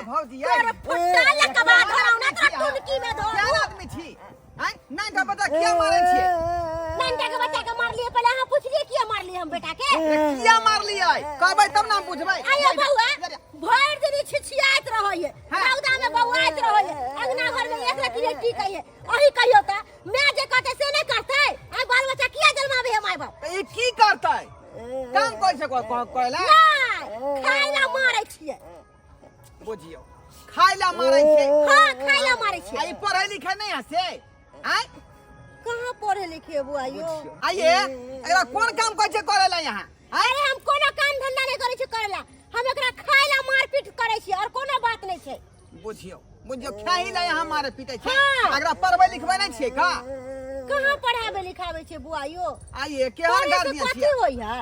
भौजी यै तोर फुट्टा लकबा धरौ ना तोरा टुनकी में धरू केहन आदमी छी आँय नानटा बच्चा किया मारै छियै नन्टा के बच्चा के मारलिए पहले अहाँ पुछलिए किया मारलिए हम बेटा के किया मारलियै कहबै तब ने हम बुझबै आयो बौआ भरि दिन ई छिछियाइत रहैये हाँ। रौदा में बौआइत रहैये अंगना घर में एक रति नहीं टिकैये अही कहियो त मैं जे कहते से नहीं करतै आइ बाल बच्चा किया जन्माबे है माय बाप तऽ ई की करतै काम करै छै कहला नहीं खाइ ला मारै छियै बुझियौ खाइ ला मारै छै हाँ खाइ ला मारै आ छियै ई पढ़ै लिखै नहि है से आँय कहाँ पढ़े लिखे बुआ यो आइए एकरा कोन काम कहै छै करै ला यहाँ अरे हम कोनो काम धंधा नहीं करै छी करै ला हम एकरा खाइ ला मारपीट करै छी और कोनो बात नहीं छै बुझियौ बुझियौ खाही ला यहाँ मारे पीटै छै हाँ। एकरा पढ़बै लिखबै नहि छियै का कहाँ पढ़ाबै लिखाबै छै बुआ यो आइए केहन पढ़े से गार्जियन कथी छियै होइ है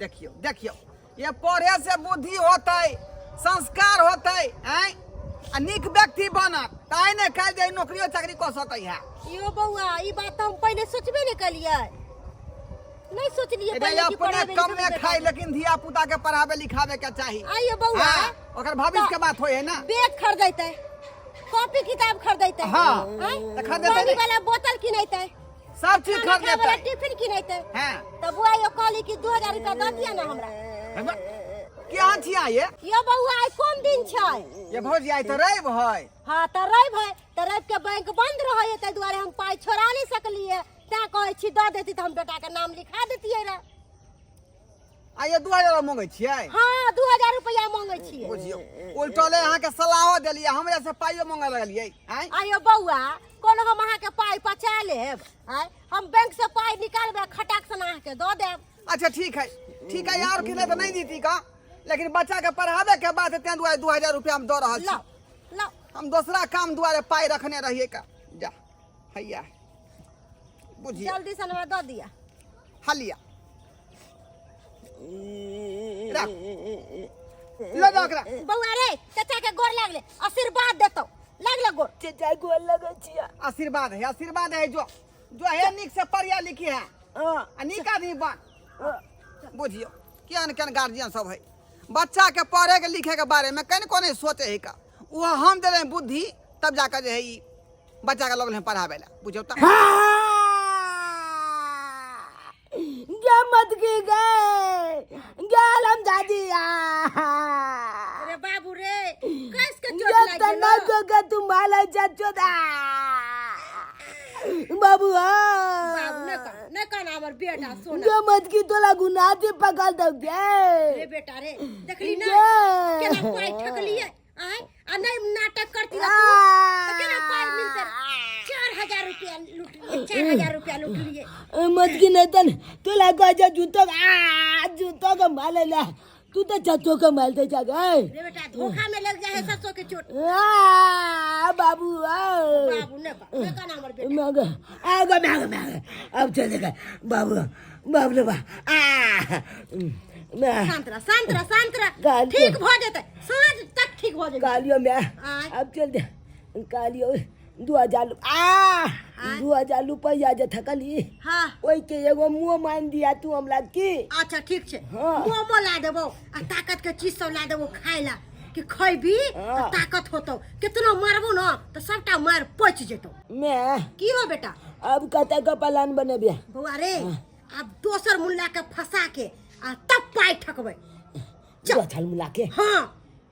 देखियौ देखियौ ये पढ़े से बुद्धि होतै संस्कार होतै आँय आ नीक व्यक्ति बनत ताहि ने काल्हि जे नौकरियो चाकरी कऽ सकै है यो बौआ ई बात तऽ हम पहिले सोचबे नहि केलियै नहीं सोचलियै रे पहिले कि अपने पढ़ाबै कमे लिखाबै खाइ लेकिन धिया पुता के पढ़ाबे लिखाबे के चाही आइयो बौआ हाँ, ओकर भविष्य के बात होय है ना बैग खरीदैतै कॉपी किताब खरीदैतै हाँ, आँय? तऽ खरीदेतै पानी नहि। वाला बोतल किनैतै सब चीज खाना खाय वाला खरीदेतै टिफिन किनैतै हाँ तऽ बुआ यो कहली कि 2000 रुपया दऽ दिअ ने हमरा केहन छी अहाँ ये यो बौआ आइ कोन दिन छै ये भौजी आइ तऽ रवि है हाँ तऽ रवि है तऽ रवि के बैंक बंद रहै ताहि दुआरे हम पाइ छोड़ा नहि सकलियै तैं कहै छी दऽ देती तऽ हम बेटा के नाम लिखा देतियै रह आ ये 2000 मंगै छियै हाँ 2000 रुपया मांगै छियै बुझियौ उल्टले अहाँके सलाहो देलियै हमरे से पाइयो मंगे लगलियै आँय आयो बौआ कोनो हम अहाँके पाइ पचा लेब आँय हम बैंक से पाइ निकालबै आ खटाक सन अहाँके दऽ देब अच्छा ठीक है ठीक है और किने तो नहीं दीती का लेकिन बच्चा के पढ़ावे के बात है तें दुआरे 2000 रुपया हम दऽ रहल छी लाओ लाओ हम दोसरा काम दुआरे पाइ रखने रहियै का जा हैया बुझियौ जल्दी से हमरा दऽ दिअ हलिया राख लऽ जाओ एकरा बौआ रे चाचा के गोर लागले आशीर्वाद देतौ लागले गोर चाचा गोर लगै छियै आशीर्वाद है आशीर्वाद है जो जो है नीक से पढ़िया लिखी है हाँ आ नीक आदमी बन बुझियौ केहन केहन गार्जियन सब है बच्चा के पढ़े के लिखे के बारे में कनिको नहीं सोचे है का वो हम दे रहे हैं बुद्धि तब जाकर जे है ई बच्चा के लगल है पढ़ावे ला बुझियौ तऽ गे मत की गए गेल हम दादी अरे बाबू रे कैस के चोट गे लाग तना गेलो को के तू माला चाचो दा बाबू बाबू ने कह ने कहना हमर बेटा सोना गे मत की तोला गुनाह से पकड़ दो गे रे बेटा रे देखली ना गे। केना पाइ ठकलियै आय आ नहीं नाटक करती रह तू तो केना पाइ मिलते 4000 रुपया लूट लिए 4000 रुपया लूट लिए मत की नहीं तन तोला को जा जूतो आ जूतो के माले ला तू तो चाचो के मालते जा गए रे बेटा धोखा में लग जाए सरसों के चोट आ बाबू आ बाबू ने कह ने कहना हमर बेटा मग आगो मग मग अब चले गए बाबू बाबू रे बा आ मैं शांत रह शांत रह शांत रह गाली। ठीक भ जेतै साँझ तक ठीक भ जेतै कालियो मैं आय। अब चल दे कालियो 2000 आ 2000 रुपया जे थकली हाँ ओई के एगो मुंह मान दिया तू हमरा की अच्छा ठीक छै हाँ। मोमो ला देबो आ ताकत के चीज सब ला देबो खाय ला कि खैबी तऽ हाँ। ताकत होतौ कितनो मारबो न तऽ सबटा मार पचि जेतौ मैं की हो बेटा अब कतऽ के प्लान बनेबे बौआ रे आब दोसर मुल्ला के फंसा के आ तब पाइ ठकबै चल चल मुला के हाँ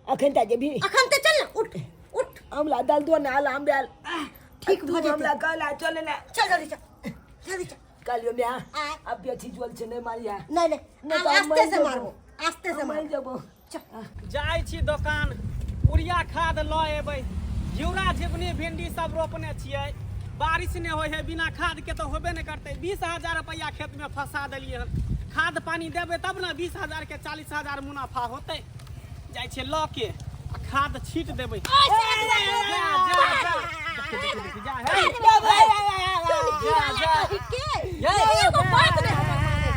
अखन ता जेबी अखन तऽ चल ने उठ उठ हमला दल दो ना लाम बेल ठीक भऽ जेतै हमला कहला चल ना चल जल्दी चल जल्दी चल कालियो म्या आय। अब बेची जुअल छै नहीं मारिया नहीं नहीं नहीं आब तऽ हम आस्ते मरि से जेबो। मारबो आस्ते से हम मरि मारबो जेबो चल जाइ छी दोकान यूरिया खाद लऽ एबै घिउरा झिंगुनी भिंडी सब रोपने छियै बारिश नहि होइ है बिना खादके तऽ होबे नहि करतै 20,000 रुपैआ खेतमे फंसा देलियै हन खाद पानी देबै तब ने 20,000के 40,000 मुनाफा होतै जाइ छियै लऽ के आ खाद छीट देबै जा जा जा देखी, देखी, देखी, जा हे जा जा एगो बात नहीं हमर माने।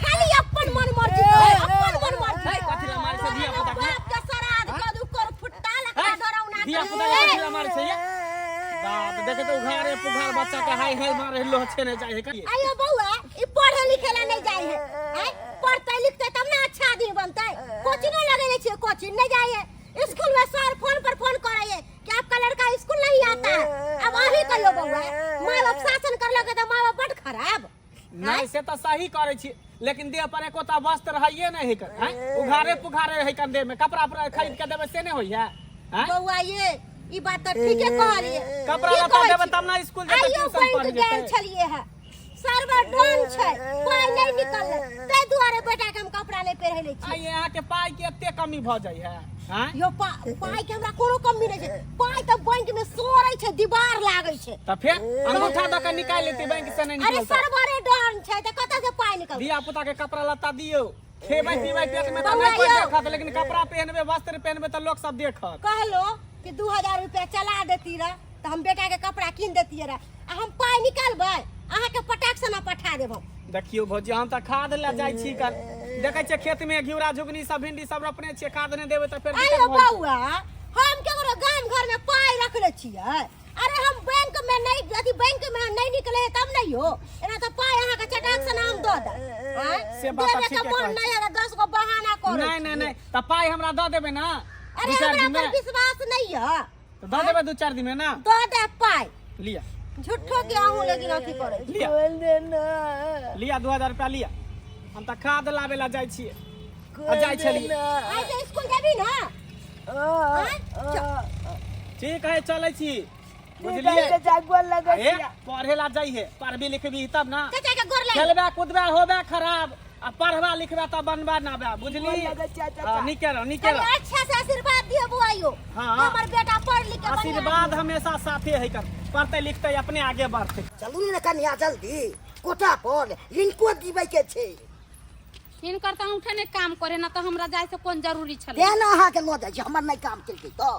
खाली अपन मन मर्जी करे, अपन मन मर्जी हे, कथी ला मारै छै धिया पुता के? बाप के श्राद्ध कऽ दू कर फुट्टा लगा हे, धरौना धिया पुता के कथी ला मारै छै ये बाप देखे तो उघारे पुघार बच्चा के हाय हाय मारे लो छे नहीं जाए है का आयो बौआ ई पढ़े लिखे ला नहीं जाय है आय पढ़ते लिखते तब ना अच्छा आदमी बनते कोचिंगो लगेले छियै कोचिंग नहीं जाय है स्कूल में सर फोन पर फोन करे है कि आपका लड़का स्कूल नहीं आता है। अब अही कहियो बौआ, माय बाप शासन कर लगे तो माय बाप बड खराब। नहीं से तऽ सही करै छी, लेकिन देह पर एकोटा वस्त्र रहैये नहि है हैं, उघारे पुघारे रहै कन देह में, कपड़ा उपड़ा खरीद के देबै से नहि होइया हैं? बौआ ये ई बात तऽ ठीके कहलिए। कपड़ा की लत्ता कहै देबै छी? तब ने स्कूल जेतै, आइयो ट्यूशन बैंक पढ़ गेल जेतै। छलिए है, सर्वर डाउन छै, पाइ नहि निकललै, ताहि दुआरे बेटा के हम कपड़ा नहि पहिरैले छी। आइ अहाँके पाइ के एते कमी भऽ जाइ है आँय? यो पाइ के हमरा कोनो कमी नहि छै, पाइ तऽ बैंक में सोरै छै, दीवार लागै छै। तऽ फेर अंगूठा दऽ के निकालि लेतै बैंक से नहि अरे निकलतै। सर्वरे डाउन छै तऽ कतऽ से पाइ निकलतै? धिया पुता के कपड़ा लत्ता दियौ, खेबै पीबै पेट में तऽ बौआ नहि कोइ यौ। देखत, लेकिन कपड़ा पहनबै वस्त्र पहनबै तऽ लोक सब देखत। कहलो कि 2000 रुपया चला देती रह तऽ हम बेटा के कपड़ा कीन देतियै रह, आ हम पाइ निकालबै अहाँके पटाक से ना पठा देब हम। देखियौ भौजी, हम तऽ खाद लए जाइ छी कल, देखै छियै खेत में घिउरा झुगनी सब भिंडी सब रोपने छियै, खाद नहि देबै तऽ फेर आइयो दिक्कत भऽ जेतै। बौआ, हम केकरो गाम घर में पाइ रखले छियै? अरे हम बैंक में नहीं, अथी बैंक में नहीं निकले है तब नहीं हो, एना तो पाइ अहाँके चटाक से नाम दऽ दे। आँय? से बात देबे के ठीके मन कहै नहीं है, 10 गो बहाना करै नहि नहि नहि, तऽ पाइ हमरा दऽ देबै ने? अरे दू चारि हमरा दिन पर में विश्वास नहीं है तऽ दऽ देबै 2-4 दिन में ना? दऽ दे पाइ। लिअ। झूठो के अहूँ लेकिन अथी करै छी। लिअ। खोल दे ना। लिअ 2000 रुपया लिअ, हम तऽ खाद लाबै लए जाइ छियै आ जाइ छलियै। आइ से स्कूल जेबही ना? आँय? चल। ठीक है, चलै छी, बुझलियै? चाचा गोर लगै ए छियै। पढ़े ला जाइहे, पढ़बी लिखबी तब ना। चाचा के गोर लाग। खेलबे कुदबे होबे खराब, आ पढ़बा लिखबे तब बनबा ना बे, बुझली? गोर लगै छियै चाचा। हाँ, नीके रहो, नीके कनी रहो। अच्छा से आशीर्वाद दियो बुआ यो। हाँ। हमर बेटा पढ़ लिख के बढ़िया आशीर्वाद हमेशा साथे है कर, पढ़ते लिखते अपने आगे बढ़ते। चलू ने कनिया जल्दी, कोटा पर लिंको दिबै के छै। हिनकर तऽ औंठे नहि काम करे ना, तऽ हमरा जाइ से कोन जरूरी छलै? तें ने अहाँके लऽ जाइ छी, हमर नहि काम केलकै तऽ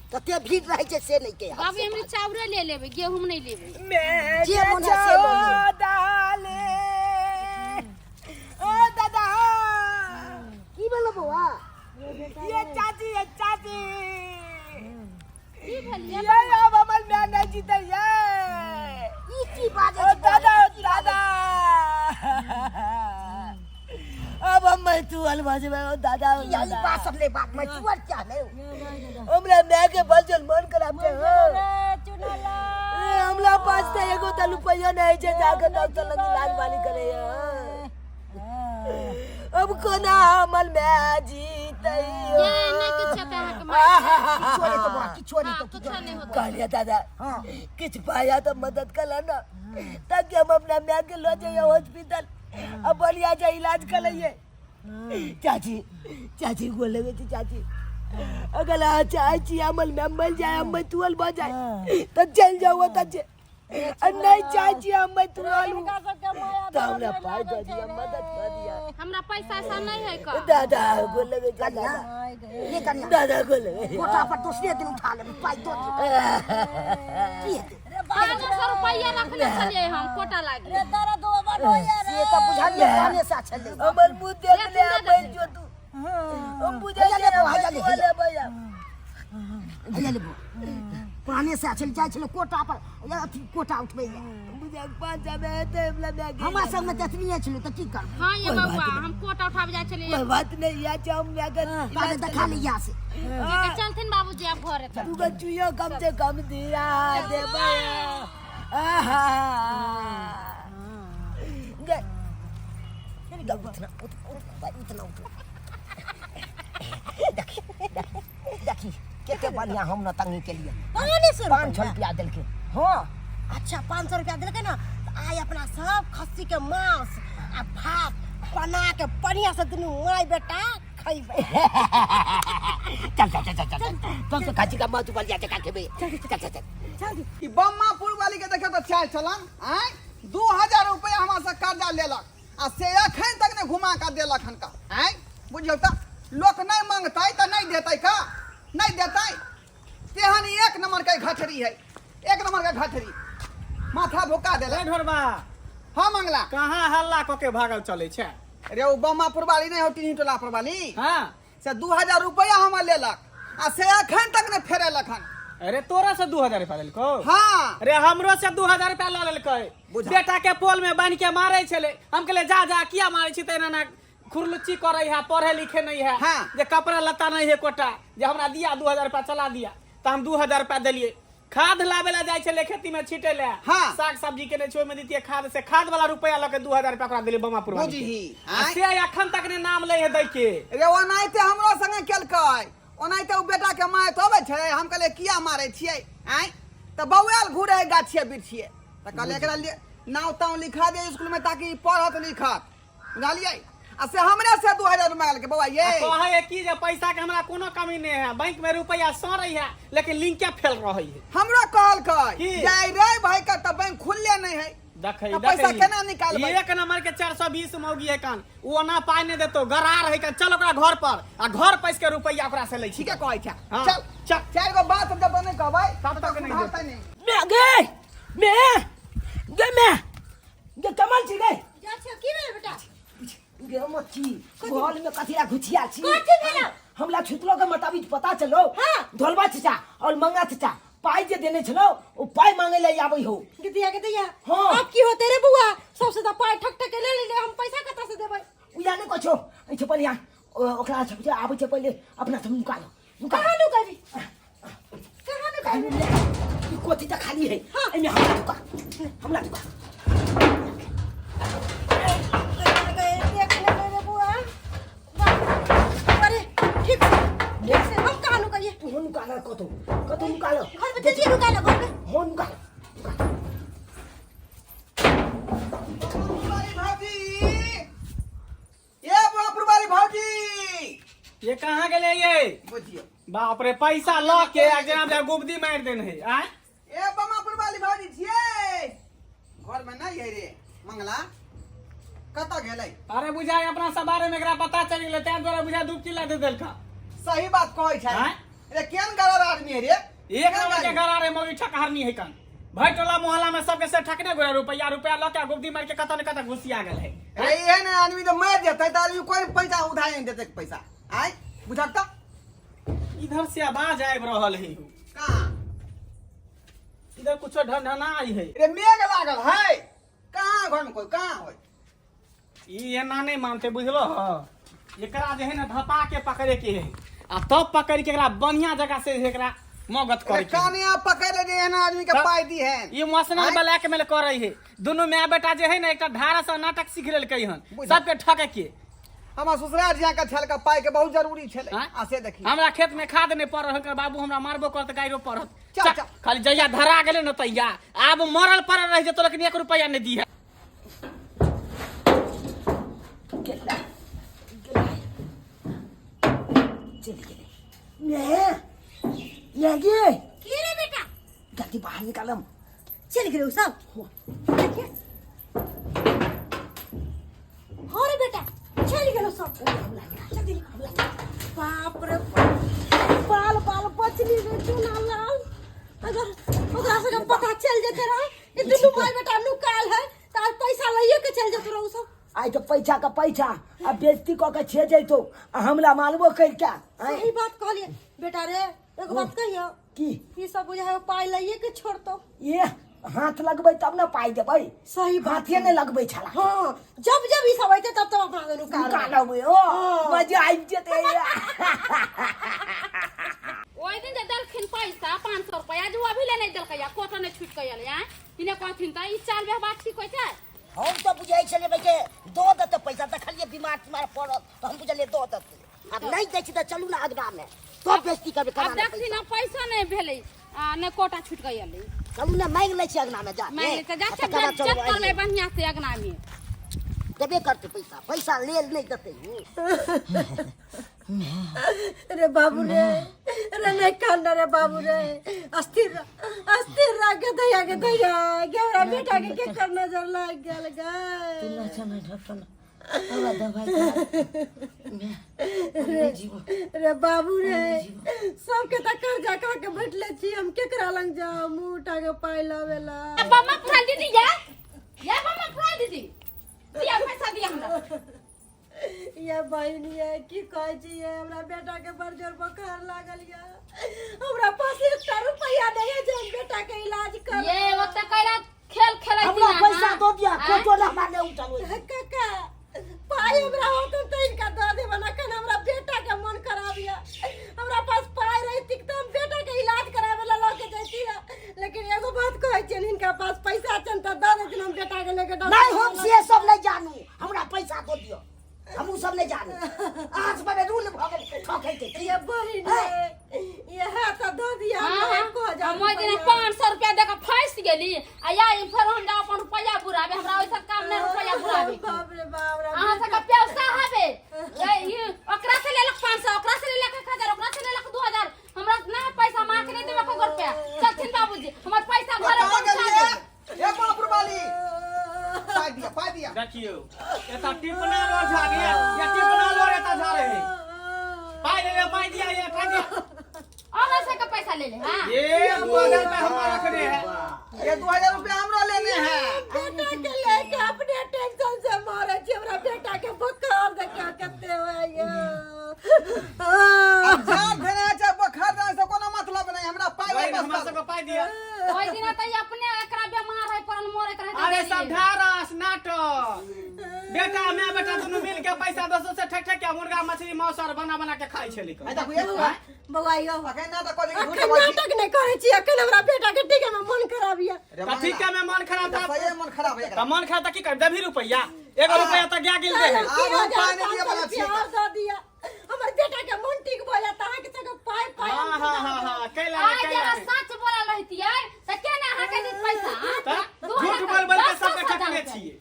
तते भीड़ रहै छै से नहि के। बाबू, हमरी चाउरे ले लेबै, गेहूँ नहि लेबै। मैं जे मोन है से लऽ लेब। डाले ओ दादा। की भेलो बौआ? ये चाची, ये चाची। की भेलियै? ये अब हमर माय नहीं जीते ये। ई की बाजै ओ छी बौआ? दादा, ओ दादा, अब हम मैं तू अलवा जेबै। ओ दादा, ओ ई दादा। बात सब ले बात मैं तुअर क्या ले। हमरा माय के बजल मन खराब छै हो। ए, हमरा पास तऽ एगो तऽ रुपैया नहि छै जाके डॉक्टर लग इलाज बाली करे। अब कोना हमर माय जीतै? ये नहि किछु हेतै अहाँके माय के। किछो नहि तो बौआ, किछो नहि हाँ, तो। किछो नहि होतै। कहलियै दादा, हाँ। किछु पाया तऽ मदद कर ना, ताकि हम अपना माय के लऽ जइए हॉस्पिटल आ बढ़िया से इलाज करैए। चाची, चाची, गोर लगै छी चाची। अगर अहाँ चाहै छी हमर माय मरि जाय, हम मृत्युअल भऽ जाय तऽ चलि जाउ ओतऽ जे, आ नहि चाहै छी हम मृत्युअल तऽ हमरा पाइ दऽ दिअ, मदद कऽ दिअ। हमरा पैसा ऐसा नहि है का। दादा, गोर लगै छी। कनिया दादा, ये कनिया। दादा, गोर लगै छी। कोटा पर दोसरे दिन उठा लेबै, पाइ दऽ दियौ, की हेतै? 500 रुपैआ रखने छलियै हम कोटा लागी। से तऽ बुझलियै, कहने से छलै। हमर मुँह देख ले, ले, बैठ जो तू, हम बुझै हैया ले छियै। बौआ, हैया ले, मृत्युअल हेबै आब। हैया ले बौआ, पुराने से छलै, जाइ छलै कोटा पर या अथी कोटा उठबै लए। बुझा 500 मे हेतै हमरा माय के? हमरा सबमे तऽ एतनिये छलै, तऽ की करबै? हाँ ये कोई बात बौआ, नहीं। हम कोटा उठाबे जाइ छलियै। कोई बात नहीं, या चाहे हम माय के ताबे देखा लिया से। ठीक है, चलथिन बाबूजी आब घरे तक। तू का चुइयो कम से कम दिया देबै। आहा गे उतना उतना उतना उतना, देखी देखी देखी, कते बढ़िया हम न तंगी के लिए। 500 500 रुपया देलकै। हाँ। अच्छा, 500 रुपया देलकै ना, तऽ आइ अपना सब खस्सी के मांस आ भात बना के बढ़िया से दुनू माय बेटा खैबै। चल चल चल चल चल चल, तो खाची का माछ उबाल जा चका खेबै, चल चल चल। जल्दी। ई बम्मापुर वाली के देखियौ तऽ चालि चलन आँय, 2000 रुपया हमरा से कर्जा लेलक आ से एखन तक नहि घुमा कऽ देलक हन का। आँय, बुझियौ तऽ लोक नहि मांगतै तऽ नहि देतै का? नहि देतै? तेहन एक नंबर के घठरी है, एक नंबर के घठरी, माथा भुका देले। ए ढोरबा। हाँ मंगला। कहाँ हल्ला कऽ के भागल चलै छै? रे ओ बम्मापुर वाली नहि हो, टिन्ही टोला पर वाली। हाँ। से 2000 रुपया हमरा लेलक आ से एखन तक नहि फेरेलक हन। अरे तोरा से 2000 रुपया लेलको? हाँ। अरे हमरो से 2000 रुपया लऽ लेलकै। बुझा। बेटा के पोल में बान्हि के मारै छलै, हम कहलियै जा जा, किया मारै छी? तऽ एना एना खुरलुच्ची करे है पढ़े लिखे नहीं है हाँ। जे कपड़ा लत्ता नहीं है कोटा जे हमरा दिया 2000 रुपया चला दिया तऽ हम 2000 रुपया देलिए खाद लाबे ला जाइ छलै खेती में छीटे ले हाँ। साग सब्जी के नहि छै ओहिमे दितियै खाद से खाद वाला रुपया लऽ के 2000 रुपया ओकरा देलियै बमापुर वाली के। बुझही, आ आँय? से अखन तक ने नाम लै है दै के रे ओनाहिते हमरो संगे केलकै ओनाहिते ओ बेटा के माय तऽ अबै छलै हम कहलियै किया मारै छियै आँय तऽ बौआल घुरे है गाछिए बिरछिए तऽ कहलियै एकरा लिए नाव ताव लिखा दे स्कूल में ताकि ई पढ़त लिखत बुझलियै आ से हमरे से 2000 रुपया लेलकै बौआ ये आ कहै है कि जे पैसा के हमरा कोनो कमी नहि है बैंक में रुपया सड़ै है लेकिन लिंके फेल रहै है हमरो कहलकै की? जे आइ रे भाई के तऽ बैंक खुलले नहि है देखै तऽ पैसा केना निकालबै? एक नंबर के 420 मौगी है कान ओ ओना पाइ नहि देतो गरार है कान चल ओकरा घर पर आ घर पैस के रुपया ओकरा से लै छी ठीके कहै छै हाँ, चल चल। चारि गो बात जब नहि कहबै तब तक नहि सुधारतै नहि मैं गे मैं गे मैं गे कमल छी गे जा छै की भेल बेटा गे मच्छी घर में कथिया घुछिया छी कथी भेलौ? हमरा छुतलो के मताबी पता चलो हाँ। धोलबा चचा और मंगा चचा पाई जे देने छलो ओ पाई मांगे ले आबै हो गिदिया गिदिया हाँ। अब की होते रे बुआ सबसे तो पाई ठक ठक के ले ले हम पैसा कतऽ से देबै उया नहीं कछो ऐ पहिले यहाँ ओकरा सब जे आबै छै पहिले अपना सब नुका लो नुका कहाँ नुकेबी कहाँ नुकेबी ई कोथी त खाली है हाँ। एमे हमरा नुका हमरा नुका देख लेबै रे बुआ वाह। अरे ठीक से ठीक से हम कहाँ नुकैये तू हो नुका लो कतो कतो नुका लो घर में चलिए नुका लो घर में हो नुका लो पुरवारी भौजी ए बुआ पुरवारी भौजी ये कहाँ गेलै ये बुझियो बाप रे पैसा लऽ के आ जेना बुझाय गुबदी मारि देने है आँय ए बमापुर वाली भौजी छियै घर में नहीं है रे मंगला कतऽ गेलै अरे बुझाय अपना सब बारे में एकरा पता चलि गेलै ताहि दुआरे बुझाय दू किला दे देलका सही बात कहै छै आँय? रे केहन गड़र आदमी है रे एक नंबर के गरा रे मौगी ठकहरनी है कन भाई टोला मोहल्ला में सबके से ठकने गोरा रुपया रुपया लऽ के गुबदी मारि के कतऽ ने कतऽ घुसिया गेल है अरे एहन आदमी तऽ मरि जेतै तऽ आदमी कोई पैसा उधार नहि देतै पैसा आँय बुझक तऽ इधर से आवाज आबि रहल है कहाँ इधर कुछो ढनढनाई है रे मेघ लागल है कहाँ घर में कोई कहाँ होय ई एना नहीं मानते बुझलो ह एकरा जे है ना धपा के पकड़े के है आ तब पकड़ के एकरा बढ़िया जगह से एकरा मगत रे करे के है। काने आप पकड़ ले जे एहन आदमी के तब- पाई दी है इमोशनल ब्लैकमेल करे है दुनू माय बेटा जे है ना एकटा ढारा से नाटक सीख लेलकै हन बुझल। सबके ठके के हमर ससुराल जिया के छलका पाई के बहुत जरूरी छलै आँय? आ से देखी हमरा खेत में खाद नहीं पड़ल हन बाबू हमरा मारबो करत गायरो पड़त चल, चल, चल। खाली जहिया धरा गेलै ने तहिया आब मरल पड़ल रहि जेतो लेकिन एक रुपया नहीं दिहे गेला गेला चलि गेलै मैं मैं गे की रे बेटा जल्दी बाहर निकालम चलि गेलै ओ सब देखिए हाँ रे बेटा चलि गेलो सब जल्दी बाप रे बाप। बाल बाल बचली रे चूना लाल अगर ओकरा सबके पता चल जेते रहे ई दुनू भाई बेटा नुकाल है तऽ आज पैसा लइए के चल जेते रहे उ सब आइ तऽ पैसा के पैसा आ बेइज्जती कऽ के छे जैतो आ हमरा मारबो करिके आँय? सही बात कहलिए बेटा रे एगो बात कहियो की ई सब बुझाय पाई लइए के छोड़तो ये हाथ लगबै तब ने पाइ देबै सही बात हाथे नहि लगबै छला हाँ जब जब ई सब अइते तब तब अपना दुनू कार निकालबै ओ मजा आबि जेतै ओहि दिन जे देलखिन पैसा 500 रुपया जे ओ अभी ले नहि देलकै या कोटो नहि छूटि कऽ एलै आँय इने कहथिन तऽ ई चाल व्यवहार ठीक होइ छै हम तऽ बुझै छलियै भाइ जे दऽ देतै पैसा देखलियै बीमार तीमार पड़ल तऽ हम बुझलियै दऽ देतै आब नहि दै छै तऽ चलू ने अगनामे तब बेइज्जती करबै आब केना नहि देखथिन आब पैसा नहि भेलै आ नहि कोटा छूटि कऽ एलै पैसा। चलू ने मांगि लै छी अगनामे जा मानि ले तऽ जा छै चेक कर ले बढ़िआँ से अगनामे देबे करतै पैसा पैसा लेल नहि देतै रे बाबू रे रे नहीं कांदा रे बाबू रे अस्थिर अस्थिर रह के दैया के दैया के हमरा बेटा के के कर नजर लाग गेल गे रे बाबू रे सबके तऽ कर्जा खा के बैठले छी हम केकरा लग जाऊ मुंह उठा के पाई लावेला बम्मा पुरान दीदी या या बम्मा पुरान दीदी दिया पैसा दिया हमरा ये बहिन ये की कहै छी ये हमरा बेटा के बड़ जोर बोखार लागल ये हमरा पास एकटा रुपैया नहीं है जे हम बेटा के इलाज कर ये ओते कैला खेल खेलै छी हमरा ना पैसा दो दिया आँय? कोटो ना हमरा नहि उठल काका पाई हमरा होतो तऽ जाने अहाँ सब में रूल भऽ गेल ठकै के ये बहिन ये है तो दो दिया हाँ, हमरा हाँ। 1000 हम ओहि दिना रुपैआ। 500 रुपया दे के फंसि गेली आ या ई फेर हम जाओ अपन रुपया बुराबे हमरा ओइसन काम नहीं रुपया बुराबे के। बाप रे बाप रे अहाँ सबके पैसा हबे ए, ई ओकरा से लेलक 500 ओकरा से लेलक 1000 ओकरा से लेलक 2000 हमरा ना है पैसा माँ के नहीं देबे एको रुपया चलथिन बाबूजी हमर पैसा घरे कहाँ पहुंचा गेलियै? देब ए बाप रे बाली पाइ दिया पाइ दिया देखियौ एतऽ टिपना लोर झाड़िए या टिपना लोर एतऽ झाड़े है पाइ ले ले पाइ दिया ये पाइ दिया अहाँ सबके पैसा ले ले हाँ ये 2000 रुपया हमरा रखने है ये 2000 रुपया हमरो लेने है बेटा के लेके अपने टेंशन से मरे छी हमरा बेटा के बोखार देखियो कते होइया अब झाड़ देने है चाहे बोखार देने से कोनो मतलब नहीं हमरा पाइ वही वापस हमरा करू। सबके पाइ दिया ओहि दिना तऽ ई अपने एकरा बेमार है पड़ल मरैत रहै तऽ अरे सब देलियै। ढारस नाटक बेटा मैं बेटा दुनू मिल के पैसा दोसर से ठक ठक के मुर्गा मछली मांस आर बना बना के खाइ छलै आ देखू एक बौआ यौ अखन नाटक करै छी, झूठ अखन बोलै छी। नाटक नहि करै छी अखन हमरा बेटा के टीके में मन खराब यऽ रे तऽ ठीक है मैं मन खराब था सही मन खराब है तऽ मन खराब तऽ की कर देबही रुपैया एगो रुपैया तऽ गया गेल दे है आब हम पाइ नहि दिअ बला छियै। और दऽ दिअ हमर बेटा के मन ठीक भऽ जायत अहाँके सबके पाइ पाइ हाँ हाँ हाँ हाँ कैला आइ कैला जरा सच बोलल रहितियै तऽ केना अहाँके देत पैसा आँ? तऽ दू झूठ हजार बोल बोल के दस सबके दस हजार ठकने रुपया। छियै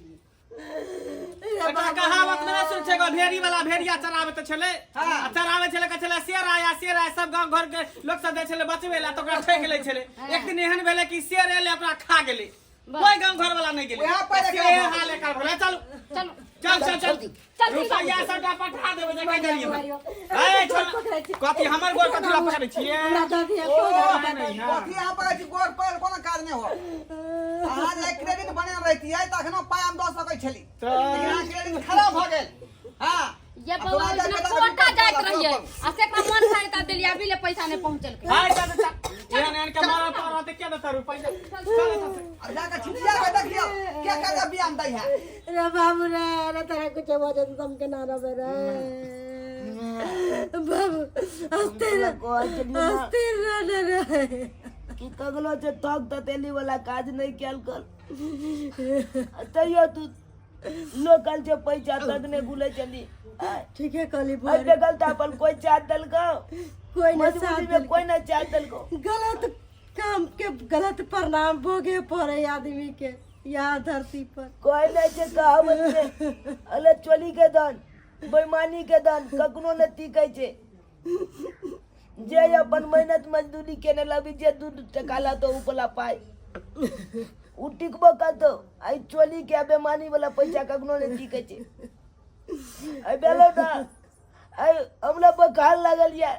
एकटा कहावत नहि सुन छै एगो भेड़ी वाला भेड़िया चराबै तऽ छलै आ चराबै छलै कहै छलै शेर आया शेर आया सब गाँव घर के लोक सब जाइ छलै बचबै लए तऽ ओकरा ठकि लै छलै एक दिन एहन भेलै कि शेर एलै ओकरा खा गेलै कोई गाँव घर वाला नहि गेलै उएह पर से एकरा हाल एकर भेलै चलू चलू चल चल चल चल, रुपैआ सबटा पठा देबै जे कहि देलियै ए छोड़ कथी हमर गोर कथी ला पकड़ै छियै हमरा दऽ दिअ ओ, नहि, हँ। कथी अहाँ पकड़ै छी गोर पर कोनो काज नहि हो अहाँ जे क्रेडिट बनेने रहितियै तऽ अखनो पाइ हम दऽ सकै छली लेकिन अहाँ क्रेडिट खराब भऽ गेल हँ ये आ बौआ तोरा ओहि दिना बेटा के कोटा विकास जाइत करा, रहियै करू। आ से एकरा मन खाइ तऽ देलियै अभी ले पैसा नहि पहुँचलकै हाय चल चल एहन एहन के मारा तारा ते के देता रुपैआ चल एतऽ से। आ जाके छिटिया के देखियौ के के के बियाह दै है रे बाबू रे रे तोरा कुछ भऽ जेतौ तऽ हम केना रहबै रे बाबू हँसते रह हँसते रह ने रे कि कगलो से थक ततेली वाला काज नहीं कयल कर तैयो तू लोकल से पैसा तक नहीं गुले चली ठीके कहली अरे बुआ देखल त अपन कोई चाह देलको कोई नहीं मजबूरी साथ में देलको। कोई ना चाह देलको गलत काम के गलत परिणाम भोगे पड़े आदमी के यहाँ धरती पर कोई नहीं छै कहावत में अले चोली के धन बेईमानी के धन कखनो नहीं टिकै छै जे अपन मेहनत मजदूरी केने लबी जे दू टका लातो उ वाला पाइ उ टिकबो करतो आई चोली के बेईमानी वाला पैसा कखनो नहीं टिकै छै आई बेलो ना आई हमरा बोखार लागल या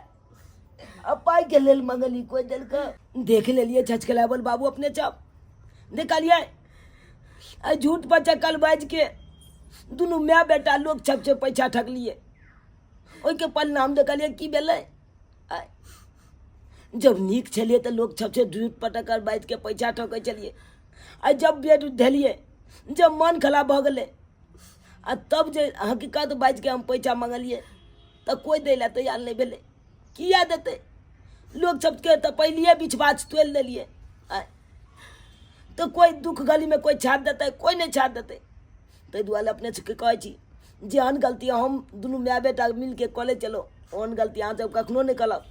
अब पाइ के लेल मंगली कोई देलक देख लेलिए छचकलावल बाबू अपने चाप देखलिए आ झूठ पर चक्कल बाजि के दुनू माय बेटा लोग छप छप पैसा ठकलिए ओहिके परिणाम देखलिए की भेलै आँय। जब नीक छलियै तऽ लोक सबसँ झूठ पटकल बाजि के पैसा ठकै छलियै आ जब बेर धेलियै जब मन खराब भऽ गेलै आ तब जे हकीकत बाजि के हम पैसा मङ्गलियै तऽ कोइ दै लए तैयार नहि भेलै किया देतै लोक सबके तऽ पहिलिए बिछबाछ तोड़ि देलियै आँय तऽ कोइ दुःख गलीमे कोइ छाप देतै कोइ नहि छाप देतै ताहि दुआरे अपने सबके कहै छी जेहन गलती हम दुनू माय बेटा मिलके कऽ लै छलहुँ ओहन गलती अहाँ सब कखनो नहि करब।